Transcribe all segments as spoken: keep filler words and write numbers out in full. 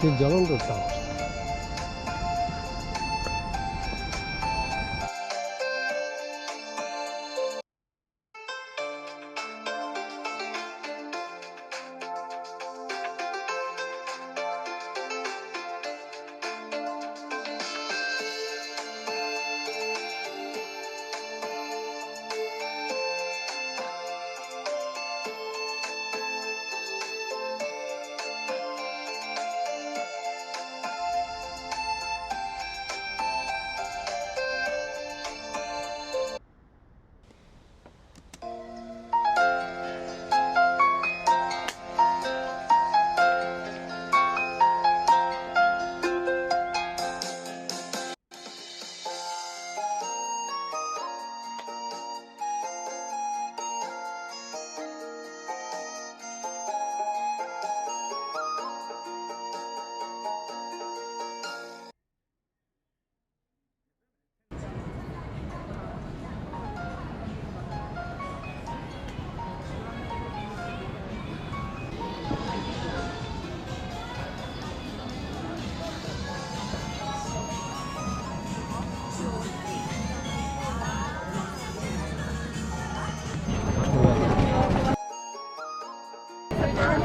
དེ་རྒྱ་ལམ་དུ་བཏང་།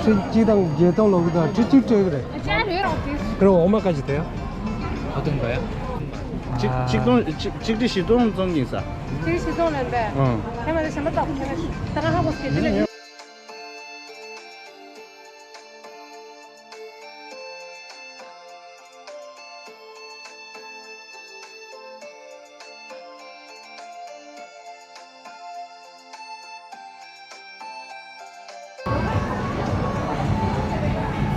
ཁྲི་གཅིག་དང་བརྒྱད་སྟོང་ལོག་གི་དང་ཁྲི་གཅིག་སྤྲད་གི་རེད། ཨ་ཅག་རེད་རོགས་དེ། ཁྱོད་འོ་མ་ཁ་ཅིག་དེ་ཡ། ཨ་དུང་པ་ཡ། གཅིག་གཅིག་སྟོང་གཅིག་གཅིག་ཁྲི་བཞི་སྟོང་ཙམ་ཡིན་ས། གཅིག་ཁྲི་བཞི་སྟོང་ལོན་པས། ཨང་། ཧེ་མ་དེ་ཞེ་མ་ཏོག་ཁྱེད་རང་ད་རང་ཧ་གོ་སྐད་དེ་ལ།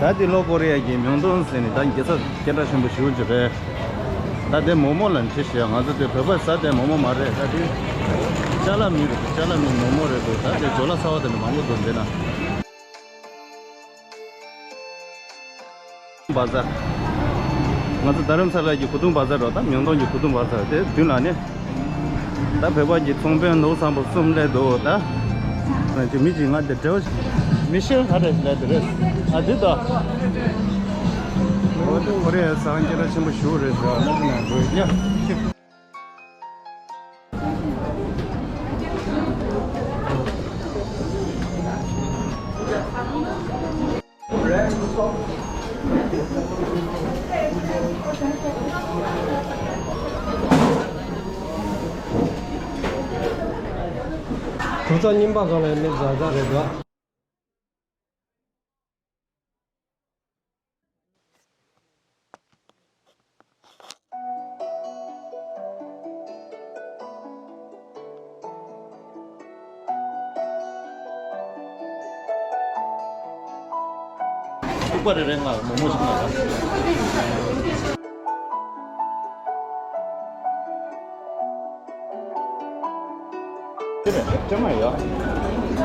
ད་དེ་ལྷོ་ཀོ་རི་ཡ་གི་མྱོང་སྟངས་ཟེར་ནས་ད་རྒྱལ་ས་སྐད་གྲགས་ཆེན་པོ་ཞེ་པོ་ཅིག་རེད། ད་དེ་མོག་མོག་ལ་འཁྲི་ཞེས་ང་ཚོ་དེ་བོད་པ་ཟ་དེ་མོག་མོག་མ་རེད། ད་དེ་ཅ་ལག་མི་རེད། ཅ་ལག་མི་མོག་མོག་རེད་འདུག་ད་དེ་ཇོ་ལ་ཚ་བ་དེ་འདྲ་མང་པོ་འདུག་འདི་ན། བ་ཛར། ང་ཚོ་རྡ་རམ་ས་ལ་གི་གོས་ཐུང་བ་ཛར་རོ། ད་མྱོང་སྟངས་ཀྱི་གོས་ཐུང་བ་ཛར་དེ་མདུན་ལ་ནི། ད་བོད་པ་གི་ཚོང་དཔོན་ནོར་བུ་བཟང་པོ་གསུམ་སླེབས་འདུག་ད་ང་ཚོ་མི་གཅིག་ང་དེ་འབྲེལ་བ་ཞིག་མི་ཤེས་ཧ་རེ་ཞིག་ལ་དེ་རེད། ཨ་དེ་ད་ཁོ་རེ་སང་སྐད་གྲགས་ཆེན་པོ་ཞུ་རེད་ཟེར་བ་ན་དེ་ན་འགྲོ་ཡ། གྲུ་ཚོགས་རྙིང་པ་སྒང་ལ་མི་ཛ་ཛ་རེད་འདུག་ཐུག་པ་རེ་རེ་ང་མོག་མོག་ཞིག་ང་།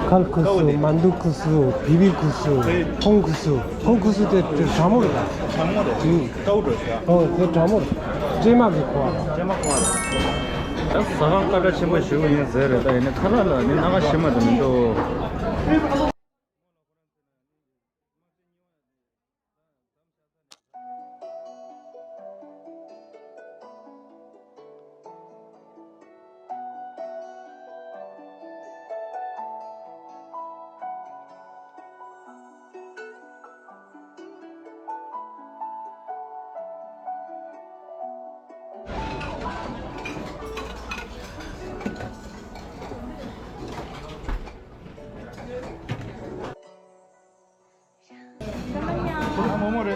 ཁལ་ཁུ་སུ། མ་འདུ་ཁུ་སུ། བི་བི་ཁུ་སུ། ཁོང་ཁུ་སུ། ཁོང་ཁུ་སུ་དེ་གྲང་མོ་རེད་ད། གྲང་མོ་རེད། ཨུ། ཀའུ་རེད་ཤག་ཨོ་དེ་གྲང་མོ་རེད། སྤྲེལ་མ་གི་ཁོ་བ་རེད། སྤྲེལ་མ་ཁོ་བ་རེད། ད་ཟ་ཁང་སྐད་གྲགས་ཆེན་པོ་ཞིག་ཡིན་ཟེར་རེད། ད་ཡིན་ན་ཁ་ལག་ལ་ནི་སྣ་ཁ་ཞིམ་པ་དེ་མི་འདུག་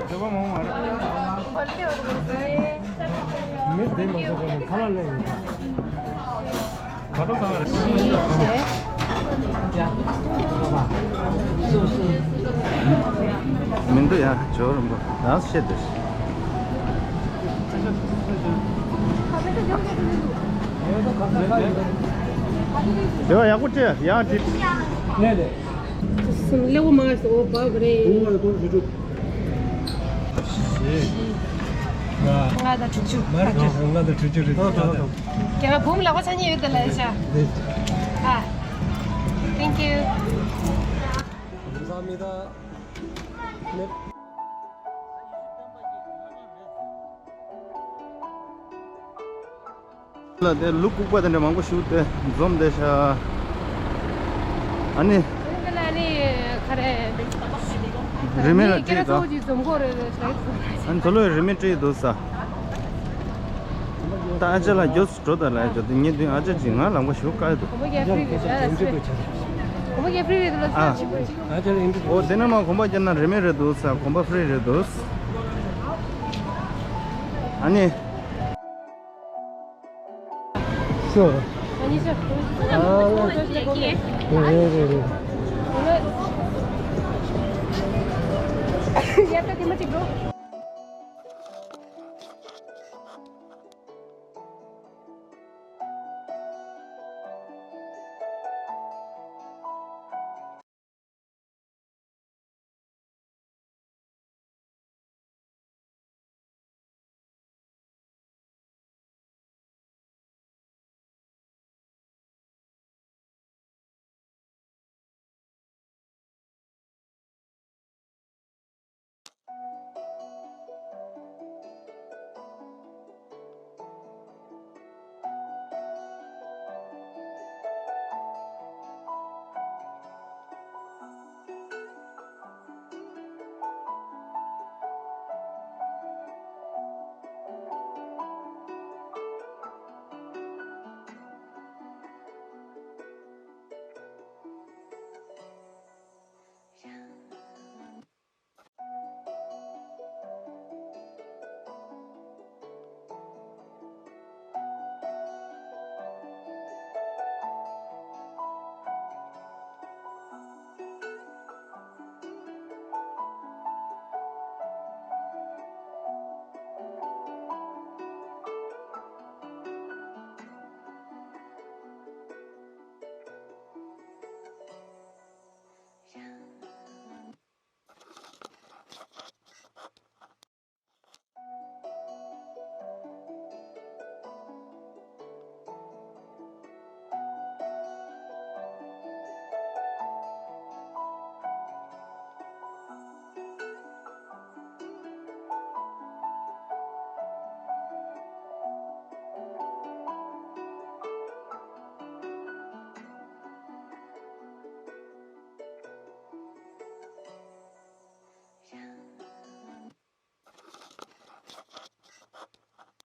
མི་དེ་མ་གཏོགས་ཁ་ལག་ལས་ཡོད། མི་འདུག་ཡ། ཇོ་རིན་པོ་རང་བཤད་དེ། དེ་བ་ཡག་པོ་བྲིས་ཡག་བྲིས། ལེའུ་མ་སོ་བབ་རེད། ལྔ་དང་དྲུག་ཅུ། མར་གྱི་ལྔ་དང་དྲུག་ཅུ་རེད། རྒྱལ་བ་འབུམ་ལག་པ་ཚ་ཉེ་ཡོད་དེ་ལ་ཤ། ཨ། Thank you. ལ་དེ་ལུག་ལྐུགས་པ་དེ་འདྲ་མང་པོ་ཞིག་དེ་འཛོམས་བསྡད་ཤག་ཨ་ནི། ཨ་ནི་ག་རེ། རིན་མེད་ལ་སྤྲད་དང་། ཨ་ནི་ཚོ་ལོས་རིན་མེད་སྤྲད་འདུག་ས། ད་ཨ་ཅག་ལ་རྒྱོབ་འགྲོ་ད་ལ་ཡ་ཇོ་དེ་ཉེ་དུས་ཨ་ཅག་ཅིག་ང་ལམ་ཁ་ཞུ་བཀག་འདུག་ཨ། འོ་དེ་ནས་མ་གོམ་པ་རྒྱབ་ན་རིན་མེད་རེད་འདུག་ས། གོམ་པ་ཧྥི་རི་རེད་འདུག་ཨ་ནི། སོ། ཨ་རེད་རེད་རེད། ཡ་ད་དེ་མ་གཅིག་འགྲོ།